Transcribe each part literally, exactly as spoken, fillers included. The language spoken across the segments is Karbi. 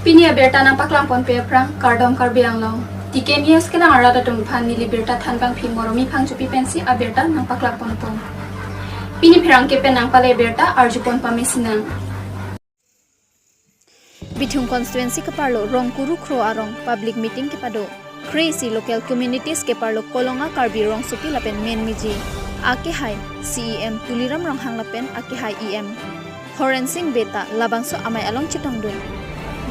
Pini abirta nangpaklang ponpe aphrang kardom Karbi Anglong. T K News kelang arat atum aphan neli birta thanbangpi Moromi Phangchopi pensi abirta nangpaklang ponpo. Pini pherangke pen nangpale birta arjupon pamesinang. Bithung constituency keparlo Rongkuru Kro arong public meeting kepado. Kre-isi local communities keparlo Kolonga Karbi Rongsopi lapen Menmiji akehai C E M Tuliram Ronghang lapen akehai E M Horensing Bey ta labangso amei along chetongdun.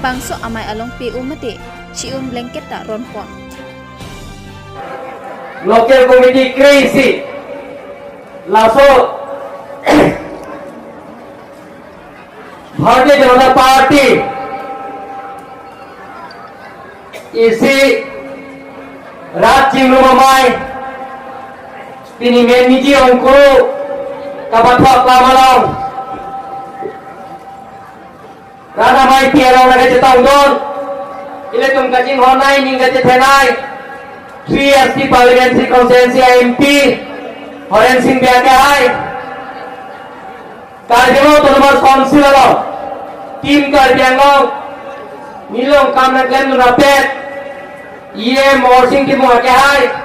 Bangso amei along pe-um mate chi-um blanket ta ronpon. Local committee kre-isi laso Bharatiya Janata Party isi rat chingrum amei pini Menmiji Rongkuru kapathok lam along rat ameipi along nangkachetongdun. Ilitum kachinghon nei, ning kachethe nei, three S T Parliamentary Constituency M P Horensing Bey akehai Karbi Anglong Autonomous Council along Team Karbi Anglong nilong kam nangklemdun rapet E M Morsing Timung akehai.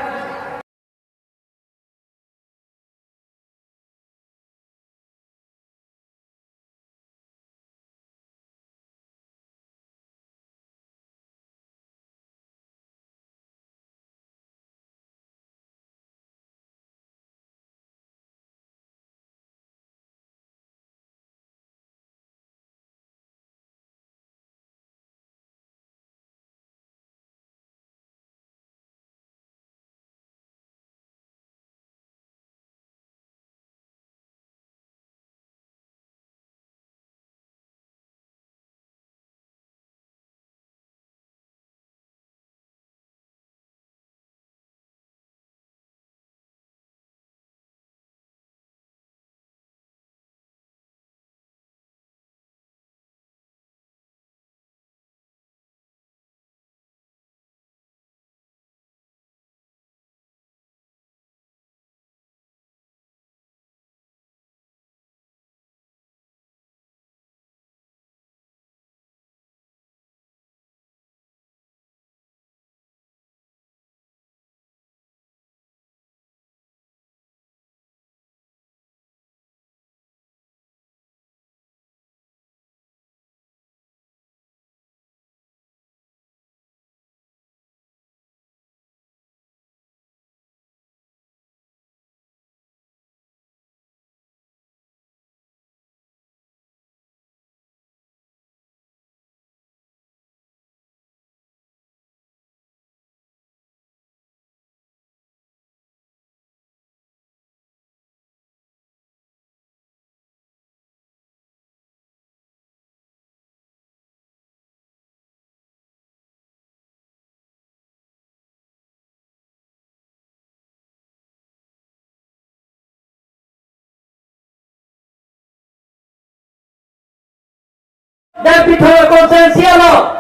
Dak Bithung constituency along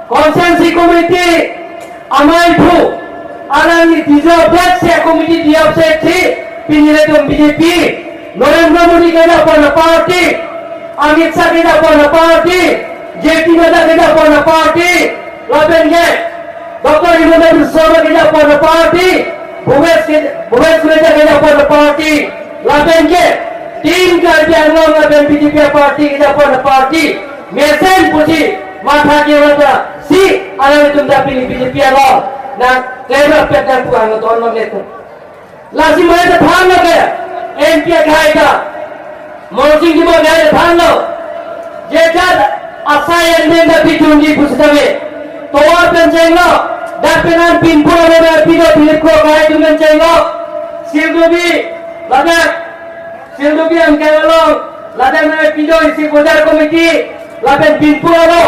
constituency committee amei aphu alangli dijo black se committee diya se thi pini ilitum B J P Narendra Modi kedapon a-party, Amit Shah kedapon a-party, J P Nadda kedapon a-party, lapen ke Doctor Himanta Biswa Sarma kedapon a-party, Bhupesh ke, Bhupesh Kukreja kedapon a-party, lapen ke Team Karbi Anglong lapen B J P a-party kedapon a-party mesen pusi matha kevang ta si alanglitum ta pini B J P along nangklemrapet nangpu angton longle tu. Lasi mai ta thanlo ke M P akehai ta, Morsing Timung akehai ta thanlo. Jekat asai ending ta pichunji pusitame tovar pen chenglo, dak pen an pinpur alo na pido Philip Kro akehai atum pen chenglo. Sildubi, ladak Sildubi angkang along, ladak na pido isi bojar committee, lapen pinpur alo,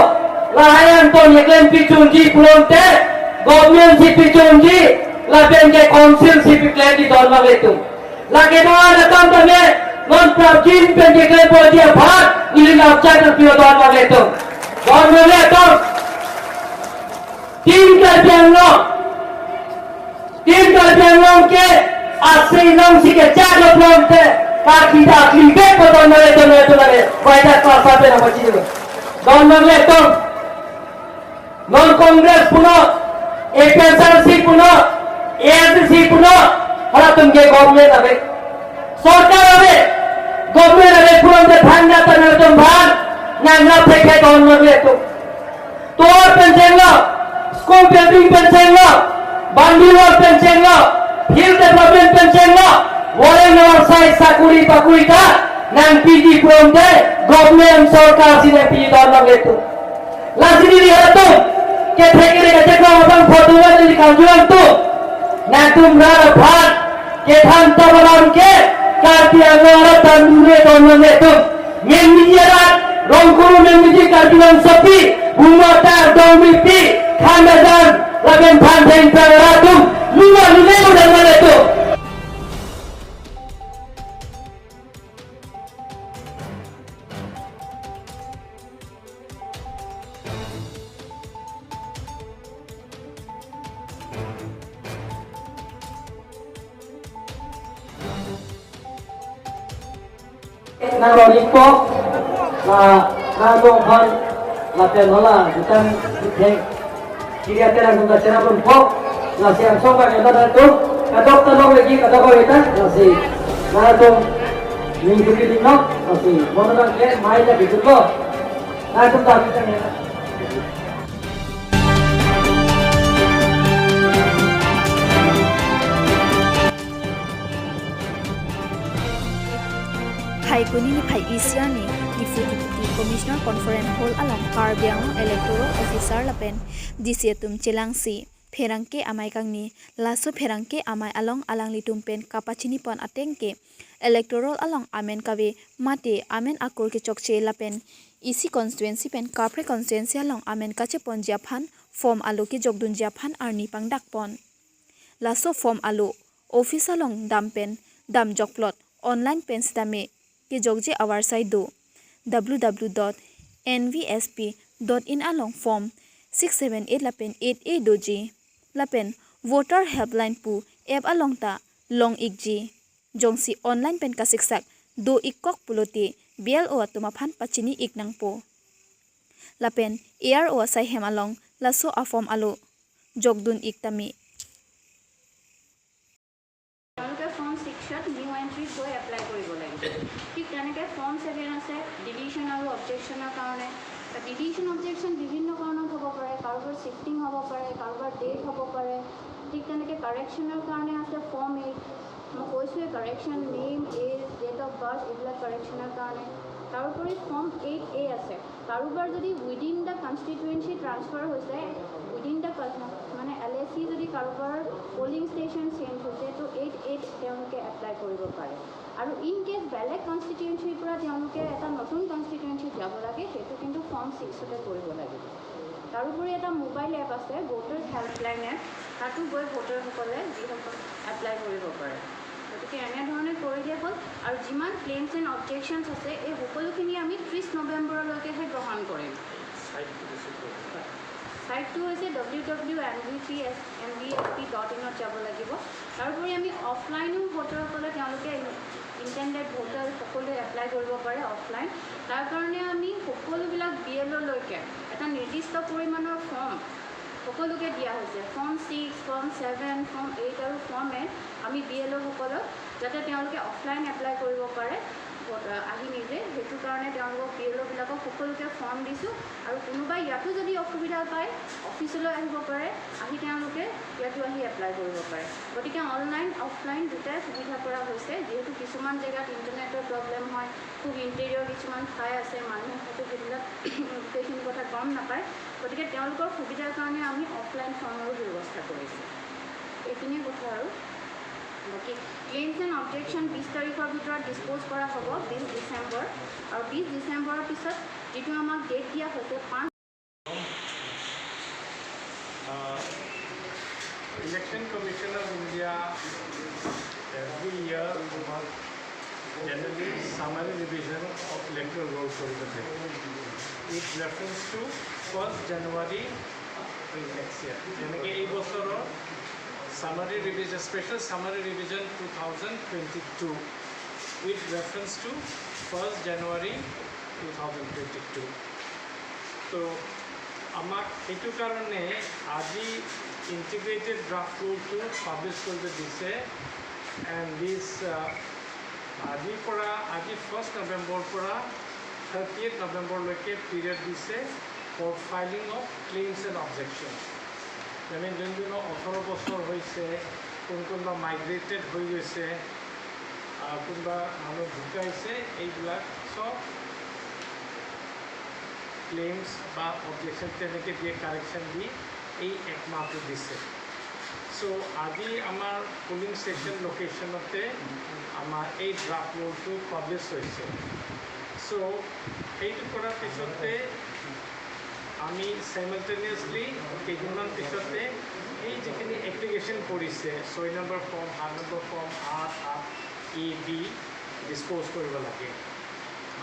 lahai anton yeklem pichunji pulote, government si pichunji, lapen ke council si piklemji don bang ilitum. Lake doan atum tame, non prapjin pen yeklem podi aphan, neli lamchak nangpilo don bang ilitum. Don bang ilitum. Team Karbi Anglong. Team Karbi Anglong ke asai nong si kechak lo pulote, Karbi ta klimpe po don bang ilitum, ilitum ilitum. Baida klasa pen apa sih? Don bang ilitum. Non Congress punon, A P H L C punon, A I C C punon, halatum ke government ave. Sorkar ave, government ave pulote than ta nangtum than, nang na phek phek on lo le tu. Tovar pen chenglo, school building pen chenglo, boundary wall pen chenglo, field development pen chenglo, voleng nor sai sakuri pakuri ta, nangpiji pulote, government sorkar si nangpiji don lo le tu. Lasi neli halatum, kethek kere kacheklo abang photo neli kangjurang tu. Nangtum rat aphan, kethan tabalam ke, Karbi Anglong arat tandure tonang netum. Menmiji arat, Rongkuru menmiji Karbi Anglong sopi, Bumata, Dongmipi, Khandajan, lapen Phantheng Prang arat atum, luma lule udah mana tu. Nang roni po, la, nang dong phan, lapen hala, jutang, jutang. Kiri ate nangtum kacherap ponpo, lasi angsong bang enda nangtum, kadokta long lagi, kadokta kita, lasi, nangtum, minggu kiri no, lasi, mono nang ke, mai lagi jutlo, nangtum tak kita ya. Phaikuni niphai isi arni Diphu Deputy Commissioner Conference Hall along Karbi Anglong Electoral Officer lapen D C atum chelangsi pherangke amei kangni, laso pherangke amei along alanglitum pen kapachini pon ateng ke electoral along amen kave mate amen akur kechokche lapen isi constituency pen kaprek constituency along amen kacheponji aphan form alo kejokdunji aphan arni pangdak pon. Laso form alo office along dam pen damjok plot online pen sitame kejokji avarsai do. W W W dot N V S P dot in along form six seven eight lapen eight A doji. Lapen voter helpline pu app along ta long ikji. Jongsi online pen kasiksak do ikkok pulote B L O atum aphan pachini ik nangpo. Lapen A R O asai hem along laso a form alo jokdun ik tame. তেওঁলোকে ফৰ্ম ছিক্সত নিউ এণ্ট্ৰিত গৈ এপ্লাই কৰিব লাগিব। ঠিক তেনেকে form seven আছে ডিলিশ্যন আৰু অবজেকশ্যনৰ কাৰণে। ডিলিশ্যন অবজেকশ্যন বিভিন্ন কাৰণত হ'ব পাৰে, কাৰোবাৰ শ্বিফটিং হ'ব পাৰে, কাৰোবাৰ ডেথ হ'ব পাৰে। ঠিক তেনেকে কাৰেকশ্যনৰ কাৰণে আছে ফৰ্ম এইট। মই কৈছোঁৱেই correction, name, age, date of birth, এইবিলাক কাৰেকশ্যনৰ কাৰণে। তাৰোপৰি ফৰ্ম এইট এ আছে, কাৰোবাৰ যদি উইডিন দ্য কনষ্টিটুৱেঞ্চি ট্ৰান্সফাৰ হৈছে, উইডিন দ্য মানে এল এ চি যদি কাৰোবাৰ পলিং ষ্টেচন চেঞ্জ হৈছে, তো এইট এত তেওঁলোকে এপ্লাই কৰিব পাৰে। আৰু ইন কেছ বেলেগ কনষ্টিটুৱেঞ্চিৰ পৰা তেওঁলোকে এটা নতুন কনষ্টিটুৱেঞ্চিত যাব লাগে, সেইটো কিন্তু ফৰ্ম ছিক্সতে কৰিব লাগিব। তাৰোপৰি এটা মোবাইল এপ আছে, ভোটাৰ্ছ হেল্পলাইন এপ, তাতো গৈ ভোটাৰসকলে যিসকল এপ্লাই কৰিব পাৰে। গতিকে এনেধৰণে কৰিলে হ'ল। আৰু যিমান ক্লেইমছ এণ্ড অবজেকশ্যনছ আছে, এই সকলোখিনি আমি ত্ৰিছ নৱেম্বৰলৈকেহে গ্ৰহণ কৰিম। ছাইটটো হৈছে W W M V P S, M V S P dot ইনত যাব লাগিব। তাৰোপৰি আমি অফলাইনো ভোটাৰসকলে, তেওঁলোকে ইণ্টেণ্ডেড ভোটাৰ সকলোৱে এপ্লাই কৰিব পাৰে অফলাইন। তাৰ কাৰণে আমি সকলোবিলাক বি এল অ'লৈকে এটা নিৰ্দিষ্ট পৰিমাণৰ ফৰ্ম সকলোকে দিয়া হৈছে। Form six, form seven, form eight আৰু ফৰ্ম এইট আমি বি এল অ'সকলক, যাতে তেওঁলোকে অফলাইন এপ্লাই কৰিব পাৰে, ভোট, আহি নিজে। সেইটো কাৰণে তেওঁলোকক, বি এল অ'বিলাকক সকলোকে ফৰ্ম দিছোঁ। আৰু কোনোবাই ইয়াতো যদি অসুবিধা পায়, অফিচলৈ আহিব পাৰে, আহি তেওঁলোকে ইয়াতো আহি এপ্লাই কৰিব পাৰে। গতিকে অনলাইন, অফলাইন দুটাই সুবিধা কৰা হৈছে। যিহেতু কিছুমান জেগাত ইণ্টাৰনেটৰ প্ৰব্লেম হয়, খুব ইণ্টেৰিয়ৰ কিছুমান ঠাই আছে, মানুহে হয়তো সেইবিলাক গোটেইখিনি কথা গম নাপায়। গতিকে তেওঁলোকৰ সুবিধাৰ কাৰণে আমি অফলাইন ফৰ্মৰো ব্যৱস্থা কৰিছোঁ। এইখিনিয়ে কথা আৰু। বাকী ক্লেইমছ এণ্ড অবজেকশ্যন বিছ তাৰিখৰ ভিতৰত ডিছপ'জ কৰা হ'ব, বিছ ডিচেম্বৰ। আৰু বিছ ডিচেম্বৰৰ পিছত যিটো আমাক ডেট দিয়া হৈছে, পাঁচ Uh, Election Commission of India every year, generally, summary revision of electoral roll কৰি থাকে, with reference to first January next year। যেনেকে এই বছৰৰ summary revision, special summary revision two thousand twenty-two, with reference to first January two thousand twenty-two। তো আমাক এইটো কাৰণে আজি ইণ্টিগ্ৰেটেড ড্ৰাফ্ট ৰুলটো পাব্লিছ কৰিব দিছে। এণ্ড দিছ আজিৰ পৰা, আজি ফাৰ্ষ্ট নৱেম্বৰৰ পৰা থাৰ্টি এইট নৱেম্বৰলৈকে পিৰিয়ড দিছে for filing of claims and objections। মানে যোন যোন ওঠৰ বছৰ হৈছে, কোন কোনোবা মাইগ্ৰেটেড হৈ গৈছে, আহ, কোনোবা মানুহ ঢুকাইছে, এইবিলাক চব ক্লেইমছ বা অবজেকশ্যন তেনেকে দিয়ে, কাৰেকশ্যন দি এই এক মাহটো দিছে। চ' আজি আমাৰ পুলিং ষ্টেচন লোকেশ্যনতে আমাৰ এই ড্ৰাফ্ট ৰুলটো পাব্লিছ হৈছে। চ' সেইটো কৰাৰ পিছতে আমি চাইমালটেনিয়াছলি কেইদিনমান পিছতে এই যিখিনি এপ্লিকেশ্যন পৰিছে, ছয় নম্বৰ ফৰ্ম, সাত নম্বৰ ফৰ্ম, আঠ, আঠ এ, বি ডিছপ'জ কৰিব লাগে।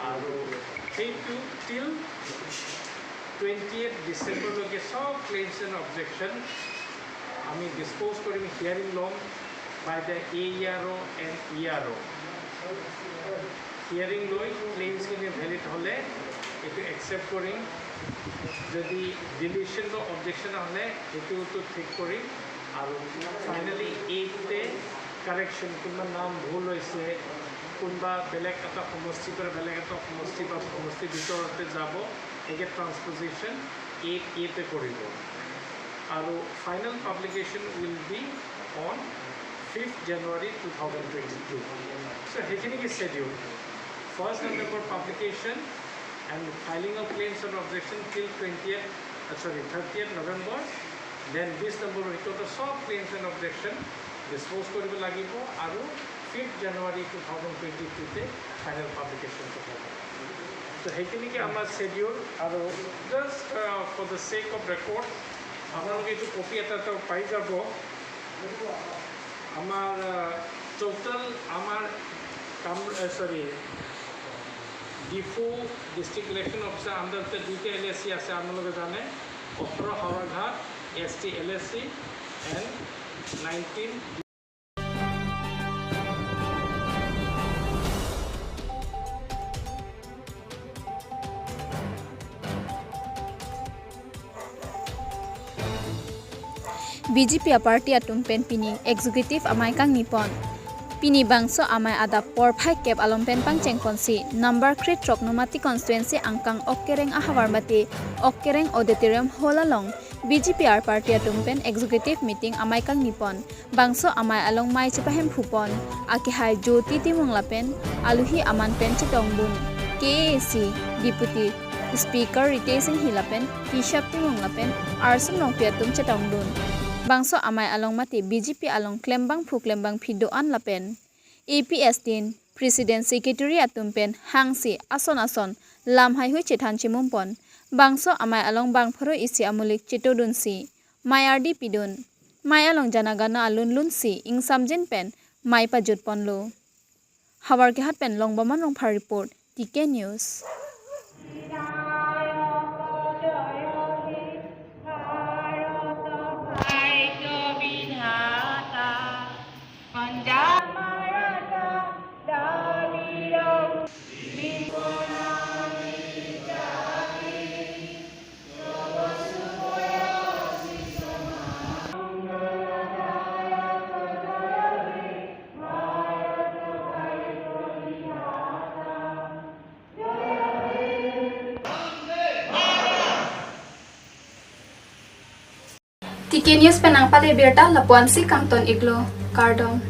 আৰু সেইটো টিল টুৱেণ্টি এইট ডিচেম্বৰলৈকে চব ক্লেইমছ এণ্ড অবজেকশ্যন আমি ডিছপ'জ কৰিম, হিয়াৰিং ল'ম by the A E R O and E R O। Hearing লৈ ক্লেইমছখিনি ভেলিড হ'লে এইটো একচেপ্ট কৰিম, যদি ডিলিশ্যন বা অবজেকশ্যন হ'লে সেইটোতো ঠিক কৰিম। আৰু ফাইনেলি এইটে কাৰেকশ্যন, কোনোবা নাম ভুল হৈছে, কোনোবা বেলেগ এটা সমষ্টিৰ পৰা বেলেগ এটা সমষ্টি বা সমষ্টিৰ ভিতৰতে যাব, একে ট্ৰান্সপ'জিশ্যন এইট এতে কৰিব। আৰু final publication will be on fifth January two thousand twenty-two। চ' সেইখিনিকে schedule. First November publication and filing of claims and objection till twentieth, uh, sorry, thirtieth November। দেন বিছ নম্বৰৰ ভিতৰতে চব ক্লেইমছ এণ্ড অবজেকশ্যন ডিছপ'জ কৰিব লাগিব আৰু fifth January two thousand twenty টুতে ফাইনেল পাব্লিকেশ্যনটো হ'ব। তো সেইখিনিকে আমাৰ শ্বেডিউল। আৰু just for the check of record আপোনালোকে এইটো কপি এটা এটা পাই যাব। আমাৰ টোটেল আমাৰ কাম, চৰি, ডিফু ডিষ্ট্ৰিক্ট ইলেকশ্যন অফিচাৰ আণ্ডাৰতে দুইটা এল এ চি আছে, আপোনালোকে জানে, ওঠৰ Howraghat S T L A C and nineteen. B J P aparty atum pen pini executive amei kangni pon. Pini bangso amei adap porphai kep along pen pangcheng ponsi number kre throk Nomati constituency angkang Okkereng ahavar mate Okkereng auditorium hall along B J P aparty atum pen executive meeting amei kangni pon. Bangso amei along mei chepahemphu pon akehai Jyoti Timung lapen aluhi aman pen chetongdun K A A C Deputy Speaker Ritesh Enghi lapen Rishabh Timung lapen Arsum Rongpi atum chetongdun. Bangso amei along mate B J P along klembangphu klembangphi do-an lapen A P S tin President Secretary atum pen hangsi ason ason lam haihui chethan chimum pon. Bangso amei along bang pharo isi amulik chetodunsi mei ardi pidun. Mei along jana gana alun lunsi ingsamjin pen mei pajut ponlo. Howraghat pen Longboman Rongphar report, T K News. T K News pen nangpale birta lapu-ansi kangton iklo, kardom.